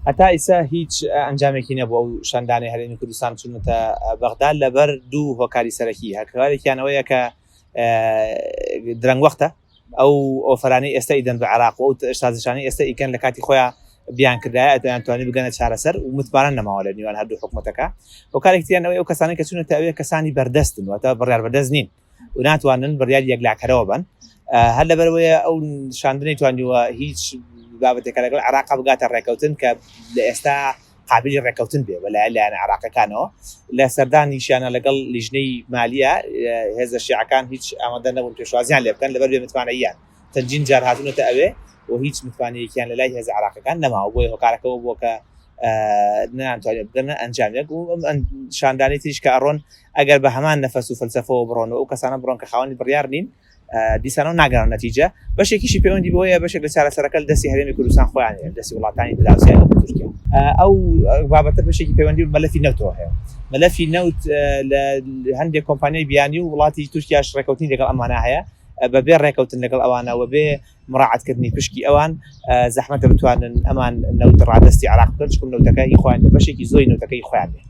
هەتا ئیسا هیچ ئەنجامێکی نەبوو ئەو شاندانەی هەرێمی کوردستان چوونەتە بەغدا لەبەر دوو هۆکاری سەرەکی هەکارێکیان ئەوەیە کە درەنگ وەختە ئەو ئۆفەرانەی ئێستا ئیدەن بە عێراق و ئەو سازشانەی ئێستا ئیکەن لە کاتی خۆیان بیان کردایە ئەتوانی بگەنە چارەسەر و متمانە نەماوە لە نێوان هەردوو حکوومەتەکە هۆکارێکی تریان ئەوەیە ئەو کەسانەی کە چوونەتە ئەوێ کەسانی بەردەستن واتە بڕیار بەدەست نین و ناتوانن بڕیاری یەکلاکەرەوە بن هەر لەبەرەوەیە ئەو شاندنەی توانیوە هیچ بابەتێکە لەگەڵ عێراق بگاتە ڕێکەوتن کە لە ئێستا قابلی ڕێکەوتن بێ بەلایەن لایەنە عێراقەکانەوە لە سەردانیشیانە لەگەڵ لیژنەی مالیە هێزە شیعەکان هیچ ئامادە نەبوون پێشوازیان لێ بکەن لەبەر بێ متمانەییان چەندین جار هاتوونەتە ئەوێ و هیچ متمانەیەکیان لە لای هێزە عێراقەکان نەماوە بۆیە هۆکارەکەەوە بووە کە نەیانتوانیوە بگەنە ئەنجامێک و ئەم شاندانەی تریش کە ئەڕۆن ئەگەر بە هەمان نەفەس و فەلسەفەوە بڕۆن و ئەو کەسانە بڕۆن کە خاوەنی بڕیار نین دیسانەوە ناگەنە نەتیجە بەشێکیشی پەیوەندی بەوەیە بەشێک لە چارەسەرەکە لە دەستی هەرێمی کوردستان خۆیان هەیە دەستی وڵاتانی دراوسێ وەکو تورکیا ئەو بابەتە بەشێکی پەیوەندی بە مەلەفی نەوتەوە هەیە مەلەفی نەوت لە هەندێک کۆمپانیای بیانی و وڵاتی تورکیاش ڕێکەوتنی لەگەڵ ئەمانە هەیە بەبێ ڕێکەوتن لەگەڵ ئەوانە و بێ مراعاتکردنی پشکی ئەوان زەحمەتە بتوانن ئەمان نەوت ڕادەستی عراق بکەن چکم نەوتەکە هی خۆیان بەشێکی زۆری نەوتەکە هی خۆیان بێ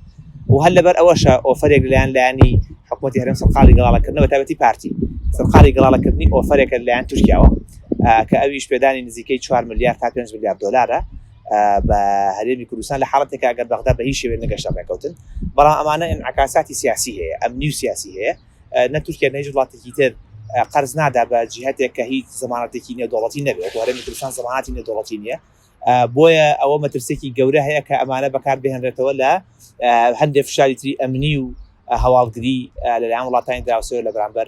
و هەر لەبەر ئەوەشە ئۆفەرێک لەلایەن لایەنی حکوومەتی هەرێم سەرقاڵی گەڵاڵەکردنەوە بە تایبەتی پارتی سەرقاڵی گەڵاڵەکردنی ئۆفەرێکە لەلایەن تورکیاوە کە ئەویش پێدانی نزیکەی 4 ملیار تا 5 ملیار دۆلارە بە هەرێمی کوردستان لە حاڵەتێکا ئەگەر بەغدا بە هیچ شێوەیەک نەگەشتە ڕێکەوتن بەڵام ئەمانە ئینعکاساتی سیاسی هەیە ئەمنی و سیاسی هەیە نە تورکیا نە هیچ وڵاتێکی تر قەرز نادا بە جیهتێک کە هیچ زەمانەتێکی نێودەوڵەتی نەبێت وەکو هەرێمی کوردستان زەمانەتی نێودەوڵەتی نییە بۆیە ئەوە مەترسێکی گەورە هەیە کە ئەمانە بەکار بهێنرێتەوە لە هەندێک فشاری تری ئەمنی و هەواڵگری لەلایەن وڵاتانی دراوسێ لە بەرامبەر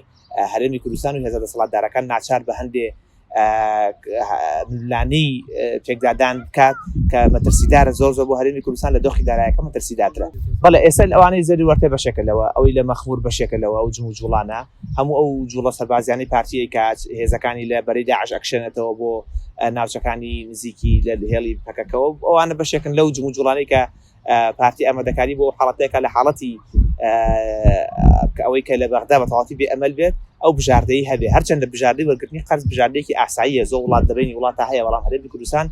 هەرێمی کوردستان و هێزە دەسەڵاتدارەکان ناچار بە هەندێ ململانێی پێکدادان بکات کە مەترسیدارە زۆر زۆر بۆ هەرێمی کوردستان لە دۆخی دارایەکە مەترسیدارترە. بەڵێ ئێستا ئەوانەی زەری وەرتێ بەشێکە لەوە، ئەوەی لە مەخمور بەشێکە لەوە، ئەو جموجوڵانە، هەموو ئەو جوڵە سەربازیانەی پارتیی کە هێزەکانی لە بەرەی داعش ئەکشێنێتەوە بۆ ناوچەکانی نزیکی لە هێڵی پەکەکەوە، ئەوانە بەشێکن لەو جموجوڵانەی کە پارتی ئامادەکاری بۆ ئەو حاڵەتەیە لە حاڵەتی ئەوەی کە لە بەغدا بە تەواوەتی بێ ئەمەل بێت ئەو بژاردەی هەبێ هەرچەندە بژاردەی وەرگرتنی قەرز بژاردەیەکی ئاساییە زۆر وڵات دەبینی وڵاتە هەیە بەڵام هەرێمی کوردستان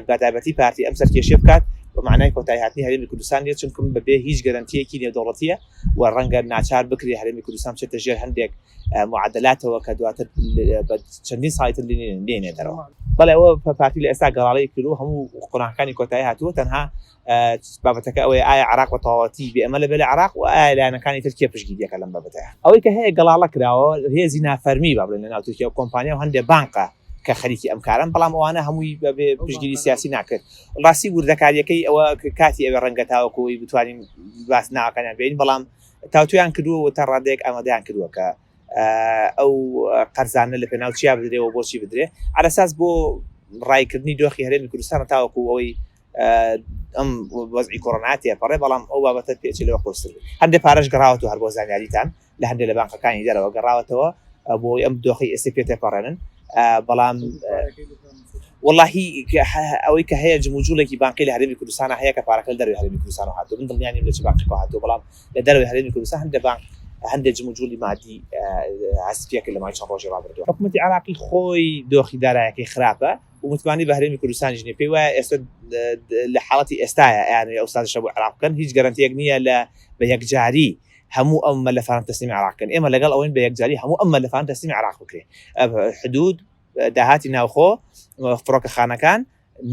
بە تایبەتی پارتی ئەم سەرکێشیە بکات بە معنای کۆتایی هاتنی هەرێمی کوردستان نیە چونکم بەبێ هیچ گەرەنتیەکی نێودەوڵەتیە و ڕەنگە ناچار بکرێ هەرێمی کوردستان بچێتە ژێر هەندێک معادلاتەوە کە دواتر بە چەندین ساڵی تر لێنێ دەرەوە. بەڵێ ئەوە پارتی لە ئێستا گەڵاڵەی کردووە هەموو قۆناغەکانی کۆتایی هاتووە تەنها بابەتەکە ئەوەیە ئایا عراق بە تەواوەتی بێ ئەمە لەبێ لە عراق و ئایا لایەنەکانی تر کێ پشتگیریەکە لەم بابەتەیە ئەوەی کە هەیە گەڵاڵە کراوە هێزی نافەرمی با بڵێن لە ناو تورکیا و کۆمپانیا و هەندێک بانقە کە خەریکی ئەم کارەن بەڵام ئەوانە هەمووی بەبێ پشتگیری سیاسی ناکرێت ڕاستی وردەکاریەکەی ئەوە کاتی ئەوێ ڕەنگە تاوەکو ئەوەی بتوانین باس ناوەکانیان بێین بەڵام تاوتوێیان کردووە و تا ڕادەیەک ئامادەیان کردووە کە ئەو قەرزانە لە پێناو چیا بدرێ و بۆچی بدرێ عەلەساس بۆ ڕایکردنی دۆخی هەرێمی کوردستان تاوەکو ئەوەی ئەم وەزعی کۆرۆنا تێپەڕێ بەڵام ئەو بابەتە پێچی لەوە قورستر بێت هەندێک پارەش گەڕاوەتەوە هەر بۆ زانیاریتان لە هەندێک لە بانقەکانی دەرەوە گەڕاوەتەوە بۆ ئەم دۆخی ئێستا پێ تێپەڕێنن بەڵام وەڵاهی ئەوەی کە هەیە جموجوڵێکی بانقی لە هەرێمی کوردستان هەیە کە پارەکە لە دەرەوەی هەرێمی کوردستان هاتووە من دڵنیا نیم لە چ بانقێکەوە هاتووە بەڵام لە دەرەوەی هەرێمی کوردستان هەندێک بانق هەندێک جموجوڵی مادی هەست پێکرد لە ماوەی چەند ڕۆژی ڕابردووە. حکومەتی عێراقی خۆی دۆخی دارایەکەی خراپە و متمانەی بە هەرێمی کوردستانیش نییە پێی وایە ئێستا لە حاڵەتی ئێستایا ئەیانەوێ ئەو سازشە بۆ عێراق بکەن هیچ گەرەنتییەک نییە لە بە یەکجاری هەموو ئەم مەلەفانە تەسلیمی عێراق بکەن ئێمە لەگەڵ ئەوەین بە یەکجاری هەموو ئەم مەلەفانە تەسلیمی عێراق بکرێ حدود داهاتی ناوخۆ، فڕۆکەخانەکان،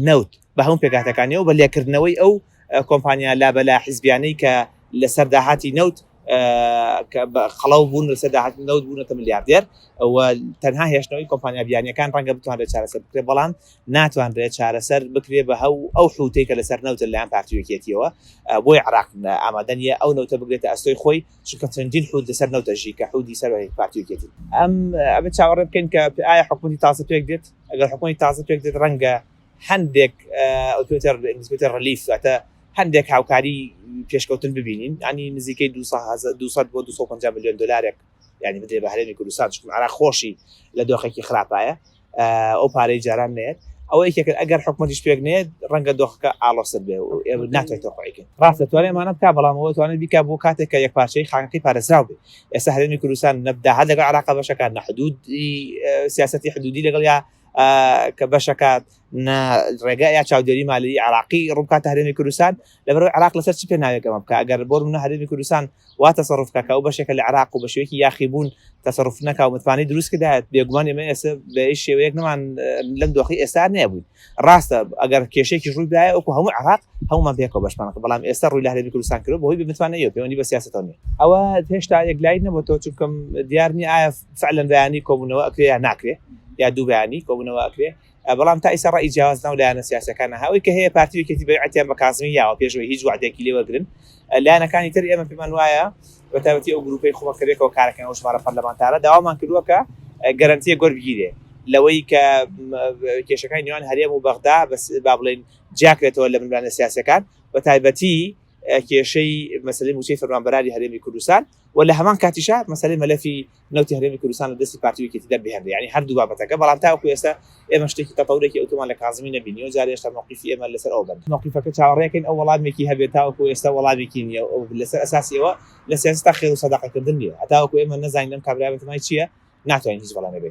نەوت بە هەموو پێکهاتەکانیەوە بە لێکردنەوەی ئەو کۆمپانیا لابەلا حیزبیانەی کە لەسەر داهاتی نەوت قەڵەو بوون لەسەر داهاتی نەوت بوونەتە ملیاردێر و تەنها هێشتنەوەی کۆمپانیا بیانیەکان ڕەنگە بتوانرێت چارەسەر بکرێت بەڵام ناتوانرێت چارەسەر بکرێت بە هەو ئەو حوتەی کە لەسەر نەوتە لەلایەن پارتی و یەکێتیەوە بۆی عراق ئامادە نییە ئەو نەوتە بگرێتە ئەستۆی خۆی چونکە چەندین حوت لەسەر نەوت ئەژی کە حودی سەر بە پارتی و یەکێتی. ئەم ئەبێ چاوەڕێ بکەین کە ئایا حکومەتی تازە پێک دێت ئەگەر حکومەتی تازە پێک دێت ڕەنگە هەندێک ئەوتوێتە ئینگلیزی relief واتە هەندێک هاوکاری پێشکەوتن ببینین ینی نزیکەی 200 بۆ 250 میلیۆن دلارێک ینی بدرێ بە هەرێمی کوردستان چونکە عێراق خۆشی لە دۆخێکی خراپایە ئەو پارەی جاران نێت ئەوە یەکێکە ئەگەر حکومەتیش پێک نێت ڕەنگە دۆخەکە ئاڵۆزتر بێ و ئێمە ناتوانێت تەوقعی کەین ڕاستە توانێت ئەمانە بکا بەڵام ئەوە توانێت بیکا بۆ کاتێک کە یەکپارچەیی خاکەکەی پارێزراو بێ ئێستا هەرێمی کوردستان نە داهات لەگەڵ عێراقا بەشەکان نە حدودی سیاسەتی حدودی لەگەڵ یا کە بەشەکات نە ڕێگا یا چاودێری مالی عراقی ڕووبکاتە هەرێمی کوردستان لەبەرئەوەی عراق لەسەر چ پێناوێک ئەمە بکا ئەگەر بۆ نمونە هەرێمی کوردستان وا تەسەروف بکا کە ئەو بەشێکە لە عراق و بە شێوەیەکی یاخیبوون تەسەروف نەکا و متمانەی دروست کردایەت بێگومان ئێمە ئێستا بە هیچ شێوەیەک نەمان لەم دۆخی ئێستا نەبووین ڕاستە ئەگەر کێشەیەکیش ڕووی بدایە وەکو هەموو عراق هەموومان پێکەوە بەشمان کرد بەڵام ئێستا ڕووی لە هەرێمی کوردستان کردووە بەهۆی بێ متمانەییەوە پەیوەندی بە سیاسەتەوە نییە. ئەوە هێشتا یەکلایی نەبۆتەوە چونکە دیار نییە ئایا فعلەن بەیانی کۆبوونەوە ئەکرێ یا ناکرێ یا دوو بەیانی کۆبوونەوە ئەکرێ بەڵام تا ئیستا ڕەئی جیاواز ناو لایەنە سیاسیەکانە هەوەی کە هەیە پارتی و یەکێتی بەیعەتیان بە کازمی یاوە پێش ئەوەی هیچ وەعدێکی لێ وەرگرن لایەنەکانی تر ئێمە پێمان وایە بە تایبەتی ئەو گروپەی خۆمان کە بێکەوە کارەکەن ئەو ژمارە پەرلەمانتارە داوامان کردووە کە گەرەنتیەک وەربگیرێ لەوەی کە کێشەکانی نێوان هەرێم و بەغدا بەس با بڵێین جیاکرێتەوە لە ململانێ سیاسیەکان بە تایبەتی کێشەی مەسەلەی مووچەی فەرمانبەرانی هەرێمی کوردستان و لە هەمان کاتیشا مەسەلەی مەلەفی نەوتی هەرێمی کوردستان لە دەستی پارتی و یەکێتی دەربهێنرێ یانی هەردوو بابەتەکە بەڵام تاوەکو ئێستا ئێمە شتێکی تەتەورێکی ئەوتۆمان لە کازمی نەبینیوە جارێ هێشتا مەوقیفی ئێمە لەسەر ئەوە بەند مەوقیفەکە چاوەڕێکەین ئەو وەڵامێکی هەبێت تاوەکو ئێستا وەڵامێکی نییە ئەو لەسەر ئەساسی ئەوە لە سیاسەتا خێر و سەدەقەکردن نییە هەتاوەکو ئێمە نەزانین ئەم کابرایە بەتەمای چییە ناتوانین هیچ بەڵێنێ بەین.